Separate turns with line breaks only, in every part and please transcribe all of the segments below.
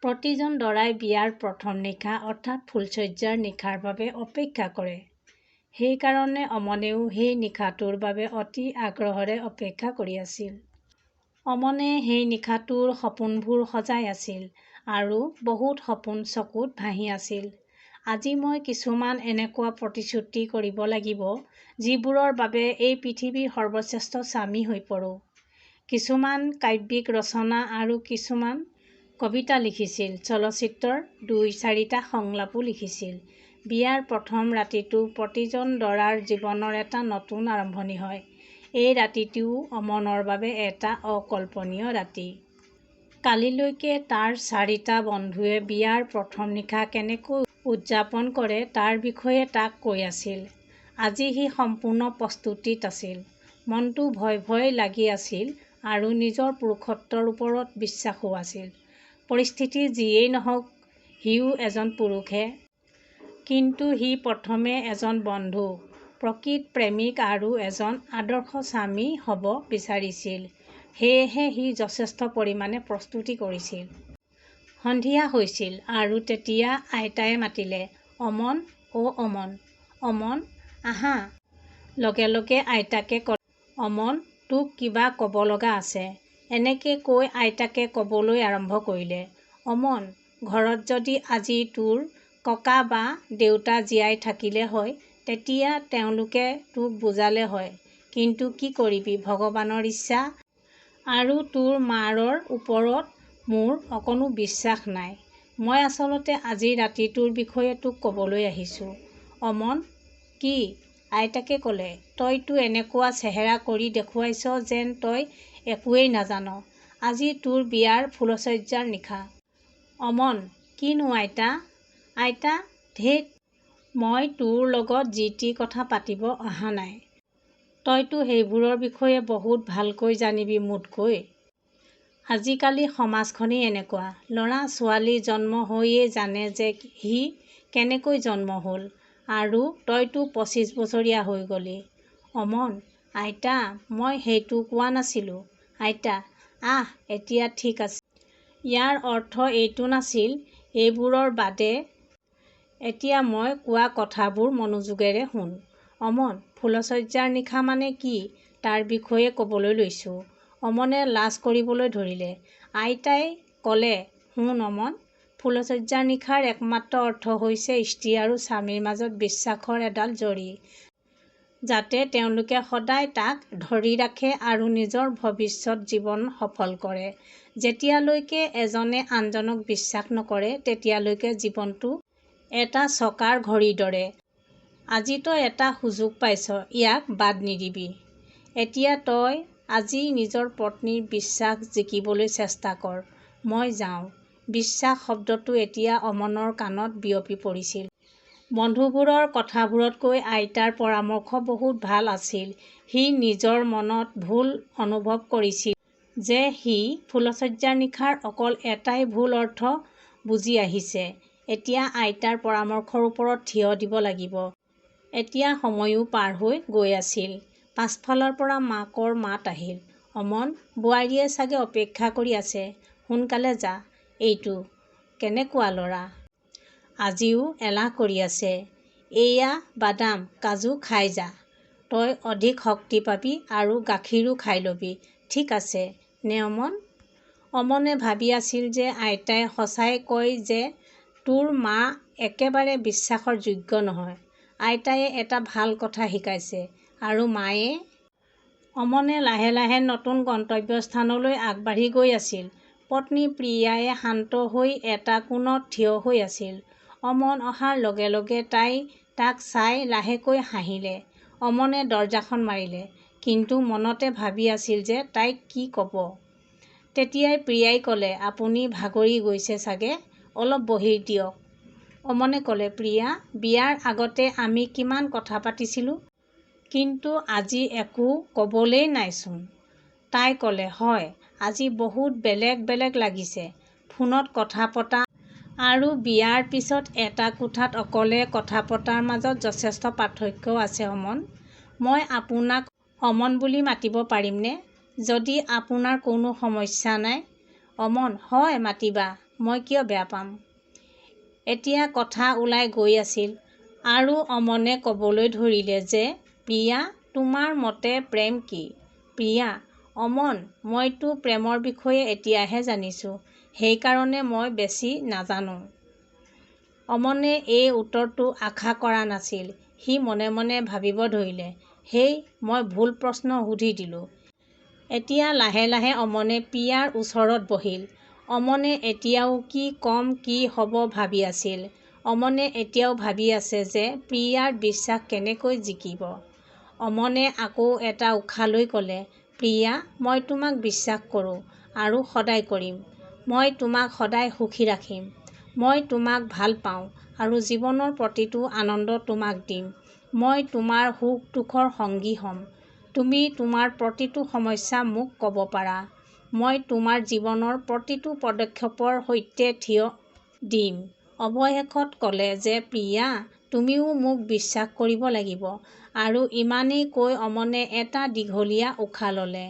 প্ৰতিজন দৰাই বিয়াৰ প্ৰথম নিশা অৰ্থাৎ ফুলশয্যাৰ নিশাৰ বাবে অপেক্ষা কৰে। সেইকাৰণে অমনেও সেই নিশাটোৰ বাবে অতি আগ্ৰহেৰে অপেক্ষা কৰি আছিল। অমনে সেই নিশাটোৰ সপোনবোৰ সজাই আছিল আৰু বহুত সপোন চকুত ভাহি আছিল। আজি মই কিছুমান এনেকুৱা প্ৰতিশ্ৰুতি কৰিব লাগিব যিবোৰৰ বাবে এই পৃথিৱীৰ সৰ্বশ্ৰেষ্ঠ স্বামী হৈ পৰো। কিছুমান কাব্যিক ৰচনা আৰু কিছুমান কবিতা লিখিছিল, চলচ্চিত্ৰৰ দুই চাৰিটা সংলাপো লিখিছিল। বিয়াৰ প্ৰথম ৰাতিটো প্ৰতিজন দৰাৰ জীৱনৰ এটা নতুন আৰম্ভণি হয়। এই ৰাতিটোও অমনৰ বাবে এটা অকল্পনীয় ৰাতি। কালিলৈকে তাৰ চাৰিটা বন্ধুৱে বিয়াৰ প্ৰথম নিশা কেনেকৈ উদযাপন কৰে তাৰ বিষয়ে তাক কৈ আছিল। আজি সি সম্পূৰ্ণ প্ৰস্তুতিত আছিল। মনটো ভয় ভয় লাগি আছিল আৰু নিজৰ পুৰুষত্বৰ ওপৰত বিশ্বাসও আছিল। পৰিস্থিতি যিয়েই নহওঁক সিও এজন পুৰুষহে। কিন্তু সি প্ৰথমে এজন বন্ধু, প্ৰকৃত প্ৰেমিক আৰু এজন আদৰ্শ স্বামী হ'ব বিচাৰিছিল। সেয়েহে সি যথেষ্ট পৰিমাণে প্ৰস্তুতি কৰিছিল। সন্ধিয়া হৈছিল আৰু তেতিয়া আইতাই মাতিলে, অমন, অ অমন, অমন আহা। লগে লগে আইতাকে ক'লে, অমন তোক কিবা ক'ব লগা আছে। এনেকৈ কৈ আইতাকে ক'বলৈ আৰম্ভ কৰিলে, অমন ঘৰত যদি আজি তোৰ ককা বা দেউতা জীয়াই থাকিলে হয় তেতিয়া তেওঁলোকে তোক বুজালে হয়, কিন্তু কি কৰিবি ভগৱানৰ ইচ্ছা। আৰু তোৰ মাৰৰ ওপৰত মোৰ অকণো বিশ্বাস নাই। মই আচলতে আজিৰ ৰাতিটোৰ বিষয়ে তোক ক'বলৈ আহিছো। অমন, কি? আইতাকে ক'লে, তইতো এনেকুৱা চেহেৰা কৰি দেখুৱাইছ যেন তই একোৱেই নাজান। আজি তোৰ বিয়াৰ ফুলশয্যাৰ নিশা। অমন, কিনো আইতা? আইতা, ধেৎ, মই তোৰ লগত যি টি কথা পাতিব অহা নাই। তইতো সেইবোৰৰ বিষয়ে বহুত ভালকৈ জানিবি মোতকৈ। আজিকালি সমাজখনেই এনেকুৱা। ল'ৰা ছোৱালী জন্ম হৈয়েই জানে যে সি কেনেকৈ জন্ম হ'ল। আৰু তইতো 25 বছৰীয়া হৈ গ'লি। অমন, আইতা মই সেইটো কোৱা নাছিলো। আইতা, আহ এতিয়া ঠিক আছে। ইয়াৰ অৰ্থ এইটো নাছিল। এইবোৰৰ বাদ দে, এতিয়া মই কোৱা কথাবোৰ মনোযোগেৰে শুন। অমন, ফুলশয্যাৰ নিশা মানে কি তাৰ বিষয়ে ক'বলৈ লৈছো। অমনে লাজ কৰিবলৈ ধৰিলে। আইতাই ক'লে, শুন অমন, ফুলশয্যাৰ নিশাৰ একমাত্ৰ অৰ্থ হৈছে স্ত্ৰী আৰু স্বামীৰ মাজত বিশ্বাসৰ এডাল জৰী, যাতে তেওঁলোকে সদায় তাক ধৰি ৰাখে আৰু নিজৰ ভৱিষ্যত জীৱন সফল কৰে। যেতিয়ালৈকে এজনে আনজনক বিশ্বাস নকৰে, তেতিয়ালৈকে জীৱনটো এটা চকাৰ ঘড়ীৰ দৰে। আজি তই এটা সুযোগ পাইছ, ইয়াক বাদ নিদিবি। এতিয়া তই আজি নিজৰ পত্নীৰ বিশ্বাস জিকিবলৈ চেষ্টা কৰ। মই যাওঁ। বিশ্বাস শব্দটো এতিয়া অমনৰ কাণত বিয়পি পৰিছিল। বন্ধুবোৰৰ কথাবোৰতকৈ আইতাৰ পৰামৰ্শ বহুত ভাল আছিল। সি নিজৰ মনত ভুল অনুভৱ কৰিছিল যে সি ফুলশয্যাৰ নিশাৰ অকল এটাই ভুল অৰ্থ বুজি আহিছে। এতিয়া আইতাৰ পৰামৰ্শৰ ওপৰত থিয় দিব লাগিব। এতিয়া সময়ো পাৰ হৈ গৈ আছিল। পাছফালৰ পৰা মাকৰ মাত আহিল, অমন, বোৱাৰীয়ে চাগে অপেক্ষা কৰি আছে, সোনকালে যা। এইটো কেনেকুৱা ল'ৰা? আজিও এলাহ কৰি আছে। এইয়া বাদাম, কাজু খাই যা। তই অধিক শক্তি পাবি আৰু গাখীৰো খাই ল'বি, ঠিক আছে নে অমন? অমনে ভাবি আছিল যে আইতাই সঁচাই কয় যে তোৰ মা একেবাৰে বিশ্বাসৰ যোগ্য নহয়। আইতায়ে এটা ভাল কথা শিকাইছে। আৰু মায়ে? অমনে লাহে লাহে নতুন গন্তব্যস্থানলৈ আগবাঢ়ি গৈ আছিল। পত্নী প্ৰিয়াই শান্ত হৈ এটা কোণত থিয় হৈ আছিল। অমন অহাৰ লগে লগে তাই তাক চাই লাহেকৈ হাঁহিলে। অমনে দৰ্জাখন মাৰিলে, কিন্তু মনতে ভাবি আছিল যে তাইক কি ক'ব। তেতিয়াই প্ৰিয়াই ক'লে, আপুনি ভাগৰি গৈছে চাগে, অলপ বহি দিয়ক। অমনে ক'লে, প্ৰিয়া, বিয়াৰ আগতে আমি কিমান কথা পাতিছিলো। কিন্তু আজি একো ক'বলেই নাইচোন। তাই ক'লে, হয়, আজি বহুত বেলেগ বেলেগ লাগিছে। ফোনত কথা পতা আৰু বিয়াৰ পিছত এটা কোঠাত অকলে কথা পতাৰ মাজত যথেষ্ট পাৰ্থক্য আছে অমন। মই আপোনাক অমন বুলি মাতিব পাৰিমনে, যদি আপোনাৰ কোনো সমস্যা নাই? অমন, হয় মাতিবা। মই কিয় বেয়া পাম? এতিয়া কথা ওলাই গৈ আছিল আৰু অমনে ক'বলৈ ধৰিলে যে প্ৰিয়া তোমাৰ মতে প্ৰেম কি? প্ৰিয়া: অমন মইতো প্ৰেমৰ বিষয়ে এতিয়াহে জানিছোঁ, সেইকাৰণে মই বেছি নাজানো। অমনে এই উত্তৰটো আশা কৰা নাছিল। সি মনে মনে ভাবিব ধৰিলে, হেই মই ভুল প্ৰশ্ন সুধি দিলোঁ। এতিয়া লাহে লাহে অমনে প্ৰিয়াৰ ওচৰত বহিল। অমনে এতিয়াও কি কম কি হ'ব ভাবি আছিল। অমনে এতিয়াও ভাবি আছে যে প্ৰিয়াৰ বিশ্বাস কেনেকৈ জিকিব। অমনে আকৌ এটা উশাহ লৈ ক'লে, প্ৰিয়া মই তোমাক বিশ্বাস কৰোঁ আৰু সদায় কৰিম। মই তোমাক সদায় সুখী ৰাখিম। মই তোমাক ভাল পাওঁ আৰু জীৱনৰ প্ৰতিটো আনন্দ তোমাক দিম। মই তোমাৰ সুখ দুখৰ সংগী হ'ম। তুমি তোমাৰ প্ৰতিটো সমস্যা মোক ক'ব পাৰা। মই তোমাৰ জীৱনৰ প্ৰতিটো পদক্ষেপৰ সৈতে থিয় দিম। অৱশেষত ক'লে যে প্ৰিয়া তুমিও মোক বিশ্বাস কৰিব লাগিব আৰু ইমানেই কৈ অমনে এটা দীঘলীয়া উশাহ ল'লে।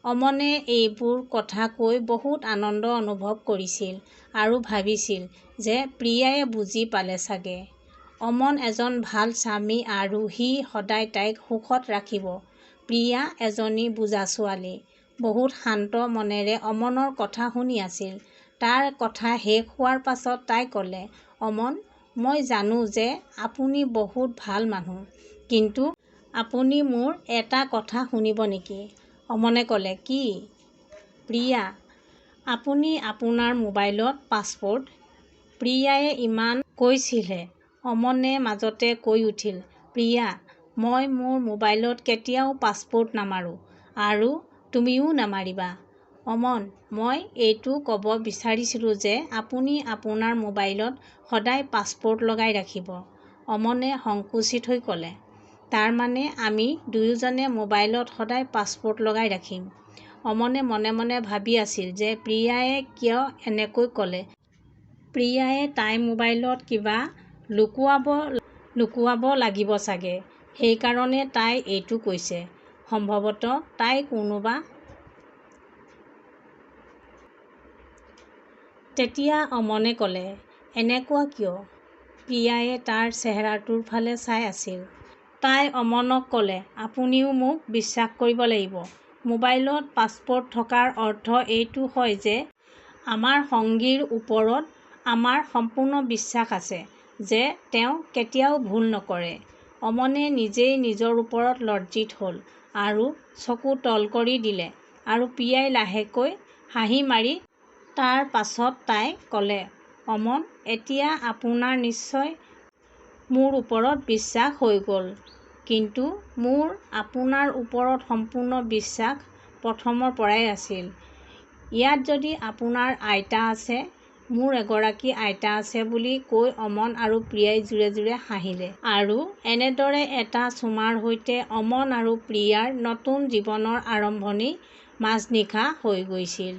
অমনে এইবোৰ কথা কৈ বহুত আনন্দ অনুভৱ কৰিছিল আৰু ভাবিছিল যে প্ৰিয়ায়ে বুজি পালে চাগে। অমন এজন ভাল স্বামী আৰু সি সদায় তাইক সুখত ৰাখিব। প্ৰিয়া এজনী বুজা ছোৱালী। বহুত শান্ত মনেৰে অমনৰ কথা শুনি আছিল। তাৰ কথা শেষ হোৱাৰ পাছত তাই ক'লে, অমন মই জানো যে আপুনি বহুত ভাল মানুহ, কিন্তু আপুনি মোৰ এটা কথা শুনিব নেকি? অমনে ক'লে, কি? প্ৰিয়া: আপুনি আপোনাৰ মোবাইলত পাছৱৰ্ড। প্ৰিয়ায়ে ইমান কৈছিলহে অমনে মাজতে কৈ উঠিল, প্ৰিয়া মই মোৰ মোবাইলত কেতিয়াও পাছৱৰ্ড নামাৰো আৰু তুমিও নামাৰিবা। অমন: মই এইটো ক'ব বিচাৰিছিলো যে আপুনি আপোনাৰ মোবাইলত সদায় পাছৱৰ্ড লগাই ৰাখিব। অমনে সংকুচিত হৈ ক'লে, তাৰমানে আমি দুয়োজনে মোবাইলত সদায় পাছৱৰ্ড লগাই ৰাখিম। অমনে মনে মনে ভাবি আছিল যে প্ৰিয়ায়ে কিয় এনেকৈ ক'লে। প্ৰিয়ায়ে তাইৰ মোবাইলত কিবা লুকুৱাব লুকুৱাব লাগিব চাগে, সেইকাৰণে তাই এইটো কৈছে। সম্ভৱতঃ তাই কোনোবা। তেতিয়া অমনে ক'লে, এনেকুৱা কিয়? প্ৰিয়ায়ে তাৰ চেহেৰাটোৰ ফালে চাই আছিল। তাই অমনক ক'লে, আপুনিও মোক বিশ্বাস কৰিব লাগিব। মোবাইলত পাছৱৰ্ড থকাৰ অৰ্থ এইটো হয় যে আমাৰ সংগীৰ ওপৰত আমাৰ সম্পূৰ্ণ বিশ্বাস আছে যে তেওঁ কেতিয়াও ভুল নকৰে। অমনে নিজেই নিজৰ ওপৰত লজ্জিত হ'ল আৰু চকু তল কৰি দিলে আৰু প্ৰিয়াই লাহেকৈ হাঁহি মাৰি। তাৰ পাছত তাই ক'লে, অমন এতিয়া আপোনাৰ নিশ্চয় মোৰ ওপৰত বিশ্বাস হৈ গ'ল। কিন্তু মোৰ আপোনাৰ ওপৰত সম্পূৰ্ণ বিশ্বাস প্ৰথমৰ পৰাই আছিল। ইয়াত যদি আপোনাৰ আইতা আছে, মোৰ এগৰাকী আইতা আছে বুলি কৈ অমন আৰু প্ৰিয়াই জোৰে জোৰে হাঁহিলে। আৰু এনেদৰে এটা চুমাৰ সৈতে অমন আৰু প্ৰিয়াৰ নতুন জীৱনৰ আৰম্ভণি মাজনিশা হৈ গৈছিল।